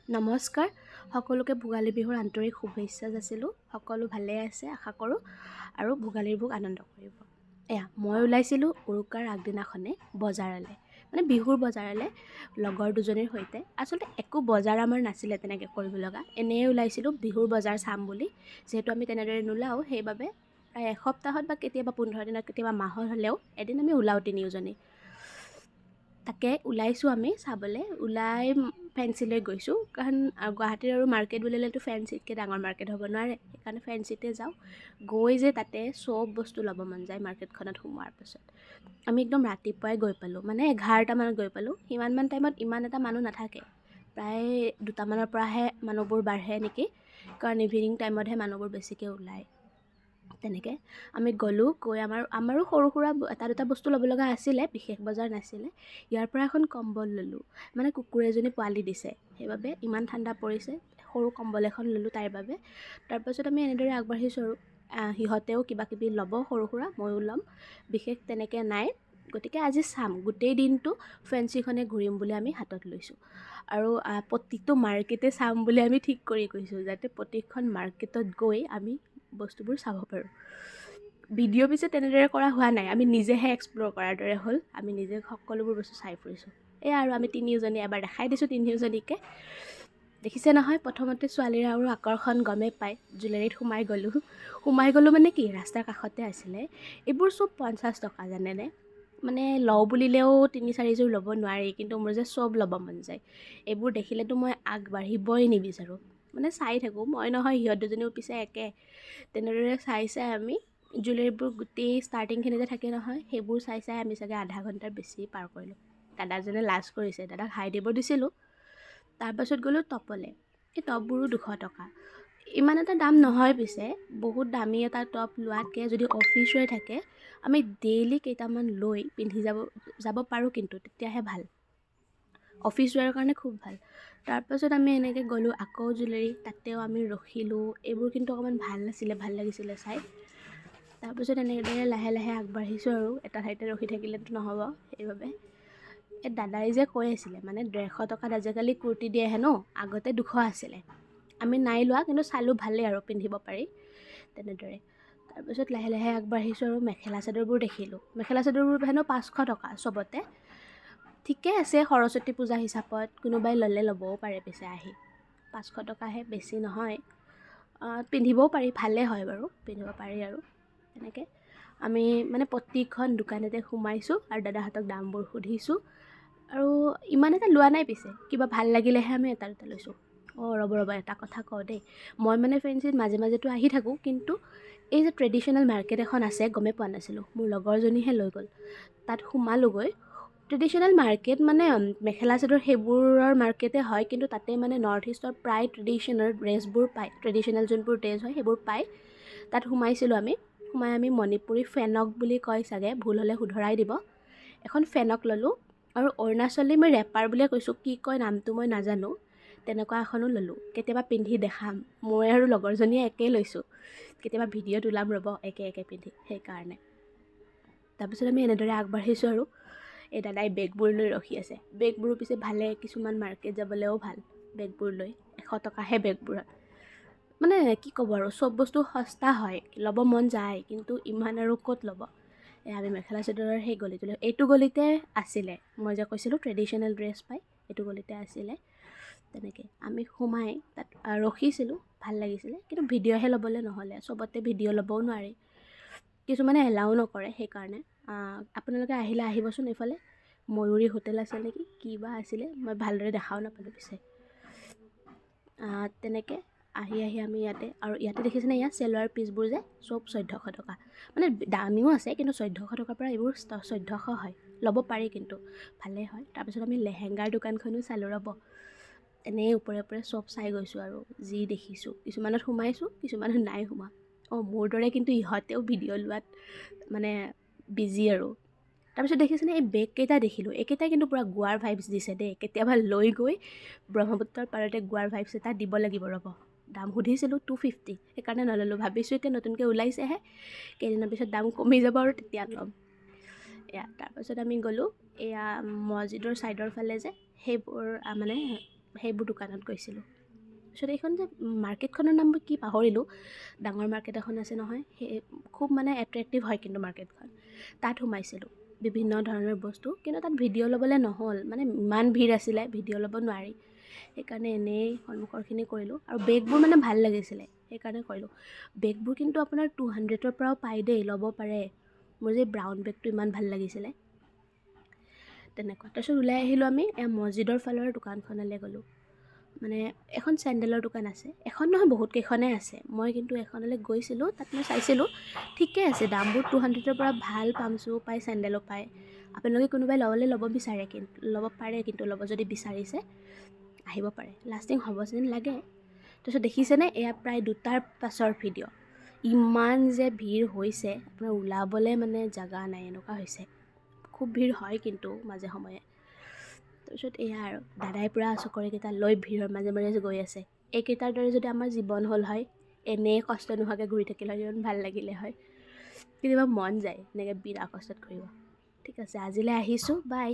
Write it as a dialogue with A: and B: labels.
A: নমস্কাৰ, সকলোকে ভোগালী বিহুৰ আন্তৰিক শুভেচ্ছা যাচিলোঁ। সকলো ভালে আছে আশা কৰোঁ আৰু ভোগালীৰ ভোগ আনন্দ কৰিব। এয়া মই ওলাইছিলোঁ উৰুকাৰ আগদিনাখনে বজাৰলৈ, মানে বিহুৰ বজাৰলৈ লগৰ দুজনীৰ সৈতে। আচলতে একো বজাৰ আমাৰ নাছিলে তেনেকৈ কৰিব লগা, এনেই ওলাইছিলোঁ বিহুৰ বজাৰ চাম বুলি। যিহেতু আমি তেনেদৰে নোলাওঁ, সেইবাবে প্ৰায় এসপ্তাহত বা কেতিয়াবা 15 দিনত, কেতিয়াবা মাহত হ'লেও এদিন আমি ওলাওঁ তিনিওজনী। তাকে ওলাইছোঁ আমি চাবলৈ। ওলাই ফেঞ্চিলৈ গৈছোঁ, কাৰণ গুৱাহাটীৰ আৰু মাৰ্কেট বুলিলেতো ফেঞ্চিতকৈ ডাঙৰ মাৰ্কেট হ'ব নোৱাৰে, সেইকাৰণে ফেঞ্চিতে যাওঁ। গৈ যে তাতে চব বস্তু ল'ব মন যায়। মাৰ্কেটখনত সোমোৱাৰ পাছত আমি একদম ৰাতিপুৱাই গৈ পালোঁ, মানে 11টামানত গৈ পালোঁ। সিমানমান টাইমত ইমান এটা মানুহ নাথাকে, প্ৰায় 2টামানৰ পৰাহে মানুহবোৰ বাঢ়ে নেকি, কাৰণ ইভিনিং টাইমতহে মানুহবোৰ বেছিকৈ ওলায়। তেনেকৈ আমি গ'লোঁ, গৈ আমাৰো সৰু সুৰা এটা দুটা বস্তু ল'ব লগা আছিলে, বিশেষ বজাৰ নাছিলে। ইয়াৰ পৰা এখন কম্বল ল'লোঁ, মানে কুকুৰ এজনী পোৱালি দিছে, সেইবাবে ইমান ঠাণ্ডা পৰিছে, সৰু কম্বল এখন ল'লোঁ তাইৰ বাবে। তাৰপাছত আমি এনেদৰে আগবাঢ়িছোঁ আৰু সিহঁতেও কিবা কিবি ল'ব সৰু সুৰা, ময়ো ল'ম, বিশেষ তেনেকৈ নাই। গতিকে আজি চাম, গোটেই দিনটো ফেঞ্চিখনে ঘূৰিম বুলি আমি হাতত লৈছোঁ আৰু প্ৰতিটো মাৰ্কেটে চাম বুলি আমি ঠিক কৰি গৈছোঁ, যাতে প্ৰতিখন মাৰ্কেটত গৈ আমি বস্তুবোৰ চাব পাৰোঁ। ভিডিঅ' পিছে তেনেদৰে কৰা হোৱা নাই, আমি নিজেহে এক্সপ্ল'ৰ কৰাৰ দৰে হ'ল, আমি নিজে সকলোবোৰ বস্তু চাই ফুৰিছোঁ। এয়া আৰু আমি তিনিওজনী এবাৰ দেখাই দিছোঁ তিনিওজনীকে। দেখিছে নহয়, প্ৰথমতে ছোৱালীৰ আৰু আকৰ্ষণ গমেই পায়, জুৱেলাৰীত সোমাই গ'লোঁ। সোমাই গ'লোঁ মানে কি, ৰাস্তাৰ কাষতে আছিলে। এইবোৰ চব 50 টকা জানেনে, মানে লওঁ বুলিলেও তিনি চাৰিযোৰ ল'ব নোৱাৰি, কিন্তু মোৰ যে চব ল'ব মন যায়। এইবোৰ দেখিলেতো মই আগবাঢ়িবই নিবিচাৰোঁ, মানে চাই থাকোঁ। মই নহয়, সিহঁত দুজনীও পিছে একে। তেনেদৰে চাই চাই আমি জুৱেলাৰীবোৰ গোটেই ষ্টাৰ্টিংখিনিতে থাকে নহয়, সেইবোৰ চাই চাই আমি চাগে আধা ঘণ্টাৰ বেছি পাৰ কৰিলোঁ। দাদাজনে লাজ কৰিছে, দাদাক হাই দিব দিছিলোঁ। তাৰপাছত গ'লোঁ টপলৈ। এই টপবোৰো 200 টকা, ইমান এটা দাম নহয় পিছে। বহুত দামী এটা টপ লোৱাতকৈ যদি অফিচ ৱেৰ থাকে, আমি ডেইলি কেইটামান লৈ পিন্ধি যাব যাব পাৰোঁ, কিন্তু তেতিয়াহে ভাল, অফিচ ৱেৰৰ কাৰণে খুব ভাল। তাৰপাছত আমি এনেকৈ গ'লোঁ আকৌ জুৱেলাৰী, তাতেও আমি ৰখিলোঁ। এইবোৰ কিন্তু অকণমান ভাল আছিলে, ভাল লাগিছিলে চাই। তাৰপিছত এনেদৰে লাহে লাহে আগবাঢ়িছোঁ আৰু এটা ঠাইতে ৰখি থাকিলেতো নহ'ব, সেইবাবে এই দাদাই যে কৈ আছিলে, মানে 150 টকাত আজিকালি কুৰ্তি দিয়ে হেনো, আগতে 200 আছিলে। আমি নাই লোৱা, কিন্তু চালোঁ, ভালেই আৰু পিন্ধিব পাৰি তেনেদৰে। তাৰপিছত লাহে লাহে আগবাঢ়িছোঁ আৰু মেখেলা চাদৰবোৰ দেখিলোঁ। মেখেলা চাদৰবোৰ হেনো 500 টকা চবতে। ঠিকে আছে, সৰস্বতী পূজা হিচাপত কোনোবাই ল'লে ল'বও পাৰে পিছে আহি। 500 টকাহে, বেছি নহয়, পিন্ধিবও পাৰি, ভালেই হয় বাৰু, পিন্ধিব পাৰি। আৰু তেনেকৈ আমি মানে প্ৰতিখন দোকানতে সোমাইছোঁ আৰু দাদাহঁতক দামবোৰ সুধিছোঁ আৰু ইমান এটা লোৱা নাই পিছে, কিবা ভাল লাগিলেহে আমি এটা দুটা লৈছোঁ। অঁ, ৰ'ব ৰ'ব, এটা কথা কওঁ দেই। মই মানে ফেঞ্চিত মাজে মাজেতো আহি থাকোঁ, কিন্তু এই যে ট্ৰেডিশ্যনেল মাৰ্কেট এখন আছে গমেই পোৱা নাছিলোঁ। মোৰ লগৰজনীহে লৈ গ'ল, তাত সোমালোগৈ। ট্ৰেডিশ্যনেল মাৰ্কেট মানে মেখেলা চাদৰ সেইবোৰৰ মাৰ্কেটে হয়, কিন্তু তাতে মানে নৰ্থ ইষ্টৰ প্ৰায় ট্ৰেডিশ্যনেল ড্ৰেছবোৰ পায়, ট্ৰেডিশ্যনেল যোনবোৰ ড্ৰেছ হয় সেইবোৰ পায়। তাত সোমাইছিলোঁ আমি। সোমাই আমি মণিপুৰী ফেনক বুলি কয় চাগে, ভুল হ'লে শুধৰাই দিব, এখন ফেনক ল'লোঁ আৰু অৰুণাচলী মই ৰেপাৰ বুলিয়ে কৈছোঁ, কি কয় নামটো মই নাজানো, তেনেকুৱা এখনো ল'লোঁ। কেতিয়াবা পিন্ধি দেখাম। মই আৰু লগৰজনীয়ে একেই লৈছোঁ, কেতিয়াবা ভিডিঅ'ত ওলাম ৰ'ব একে একে পিন্ধি, সেইকাৰণে। তাৰপিছত আমি এনেদৰে আগবাঢ়িছোঁ আৰু এই দাদাই বেগবোৰ লৈ ৰখি আছে। বেগবোৰো পিছে ভালে, কিছুমান মাৰ্কেট যাবলৈও ভাল বেগবোৰ লৈ, 100 টকাহে বেগবোৰত। মানে কি ক'ব আৰু, চব বস্তু সস্তা হয়, ল'ব মন যায়, কিন্তু ইমান আৰু ক'ত ল'ব। এই আমি মেখেলা চাদৰৰ সেই গলিটোলৈ, এইটো গলিতে আছিলে, মই যে কৈছিলোঁ ট্ৰেডিশ্যনেল ড্ৰেছ পায়, এইটো গলিতে আছিলে। তেনেকৈ আমি সোমাই তাত ৰখিছিলোঁ, ভাল লাগিছিলে, কিন্তু ভিডিঅ'হে ল'বলৈ নহ'লে। চবতে ভিডিঅ' ল'বও নোৱাৰি, কিছুমানে এলাও নকৰে, সেইকাৰণে। আপোনালোকে আহিলে আহিবচোন এইফালে। ময়ূৰী হোটেল আছে নেকি, কি বা আছিলে, মই ভালদৰে দেখাও নাপালোঁ পিছে। তেনেকৈ আহি আহি আমি ইয়াতে, আৰু ইয়াতে দেখিছেনে ইয়াত চেলোৱাৰ পিচবোৰ যে চব 1400 টকা, মানে দামীও আছে, কিন্তু 1400 টকাৰ পৰা এইবোৰ 1400 হয়, ল'ব পাৰি কিন্তু ভালেই হয়। তাৰপিছত আমি লেহেংগাৰ দোকানখনো চালোঁ ৰ'ব, এনেই ওপৰে ওপৰে চব চাই গৈছোঁ আৰু যি দেখিছোঁ, কিছুমানত সোমাইছোঁ, কিছুমানত নাই সোমোৱা। অঁ, মোৰ দৰে কিন্তু ইহঁতেও ভিডিঅ' লোৱাত মানে বিজি আৰু। তাৰপিছত দেখিছেনে এই বেগকেইটা দেখিলোঁ, এইকেইটাই কিন্তু পূৰা গোৱাৰ ভাইবছ দিছে দেই। কেতিয়াবা লৈ গৈ ব্ৰহ্মপুত্ৰৰ পাৰতে গোৱাৰ ভাইবছ এটা দিব লাগিব ৰ'ব। দাম সুধিছিলোঁ 250, সেইকাৰণে নল'লোঁ। ভাবিছোঁ এতিয়া নতুনকৈ ওলাইছেহে, কেইদিনমান পিছত দাম কমি যাব আৰু তেতিয়া ল'ম। এয়া তাৰপাছত আমি গ'লোঁ এয়া মছজিদৰ ছাইডৰ ফালে যে সেইবোৰ মানে সেইবোৰ দোকানত গৈছিলোঁ। তাৰপিছত এইখন যে মাৰ্কেটখনৰ নাম মই কি পাহৰিলোঁ, ডাঙৰ মাৰ্কেট এখন আছে নহয়, সেই খুব মানে এট্ৰেক্টিভ হয় কিন্তু মাৰ্কেটখন। তাত সোমাইছিলোঁ বিভিন্ন ধৰণৰ বস্তু, কিন্তু তাত ভিডিঅ' ল'বলৈ নহ'ল, মানে ইমান ভিৰ আছিলে, ভিডিঅ' ল'ব নোৱাৰি। সেইকাৰণে এনেই সন্মুখৰখিনি কৰিলোঁ। আৰু বেগবোৰ মানে ভাল লাগিছিলে, সেইকাৰণে কৰিলোঁ। বেগবোৰ কিন্তু আপোনাৰ 200ৰ পৰাও পায় দেই, ল'ব পাৰে। মোৰ যে ব্ৰাউন বেগটো ইমান ভাল লাগিছিলে, তেনেকুৱা। তাৰপিছত ওলাই আহিলোঁ আমি, এয়া মছজিদৰ ফালৰ দোকানখনলৈ গ'লোঁ। মানে এখন চেণ্ডেলৰ দোকান আছে, এখন নহয়, বহুত কেইখনেই আছে। মই কিন্তু এখনলৈ গৈছিলোঁ, তাত মই চাইছিলোঁ, ঠিকে আছে দামবোৰ। 200ৰ পৰা ভাল পামচুও পায়, চেণ্ডেলো পায়। আপোনালোকে কোনোবাই ল'বলৈ ল'ব বিচাৰে কিন্তু ল'ব পাৰে, কিন্তু ল'ব যদি বিচাৰিছে আহিব পাৰে, লাষ্টিং হ'ব যেন লাগে। তাৰপিছত দেখিছেনে, এয়া প্ৰায় 2টাৰ পাছৰ ভিডিঅ'। ইমান যে ভিৰ হৈছে, আপোনাৰ ওলাবলৈ মানে জেগা নাই, এনেকুৱা হৈছে। খুব ভিৰ হয় কিন্তু মাজে সময়ে। তাৰপিছত এয়া আৰু দাদাই পূৰা চকৰিকেইটা লৈ ভিৰৰ মাজে মাজে গৈ আছে। এইকেইটাৰ দৰে যদি আমাৰ জীৱন হ'ল হয়, এনেই কষ্ট নোহোৱাকৈ ঘূৰি থাকিলে হয়, কিমান ভাল লাগিলে হয়। কেতিয়াবা মন যায় এনেকৈ বিনা কষ্টত ঘূৰিব। ঠিক আছে, আজিলৈ আহিছোঁ, বাই।